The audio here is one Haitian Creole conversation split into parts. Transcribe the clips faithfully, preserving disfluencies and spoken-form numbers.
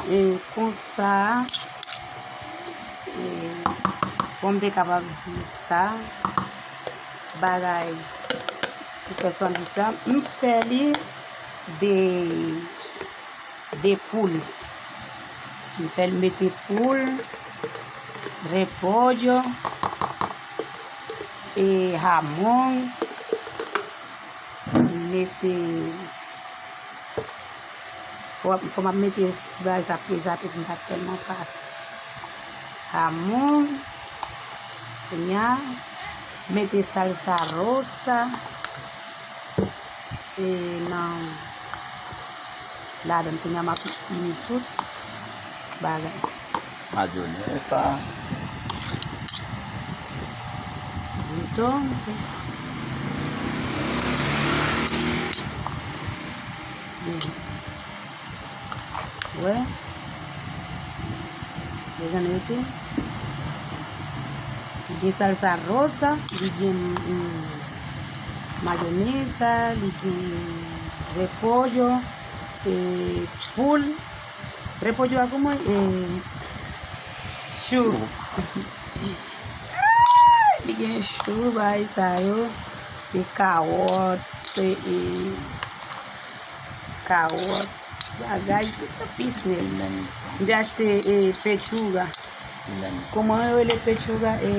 E konsa, e, pou m te kapab di sa, bagay pou fè sandwich la, m fè li de, de poul. M fè l mete poul, repollo, e jamon, m mete Fò, fò m ap mete ti bagay sa peze pou m pa tèlman pase. Jamon, kounye a, mete salsa rosa, e nan, ladan kounye a m ap ini tout bagay. Mayonesa. Entonces, bien. Wè. Deja rete. Li gen salsa rosa, li gen, mm, mayonesa, li gen repollo, e poul. Repollo a kouman? E chou. Chou. Li gen chou, bagay sa yo. E kawòt, e, e kawòt, bagay, tout apis nèl menm. M te achte, e, pechuga. Kòman yo rele pechuga? E,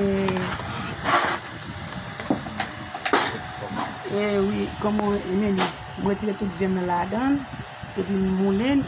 e wi, kòman, e, men li, m retire tout vyann nan ladan, epi m moulen,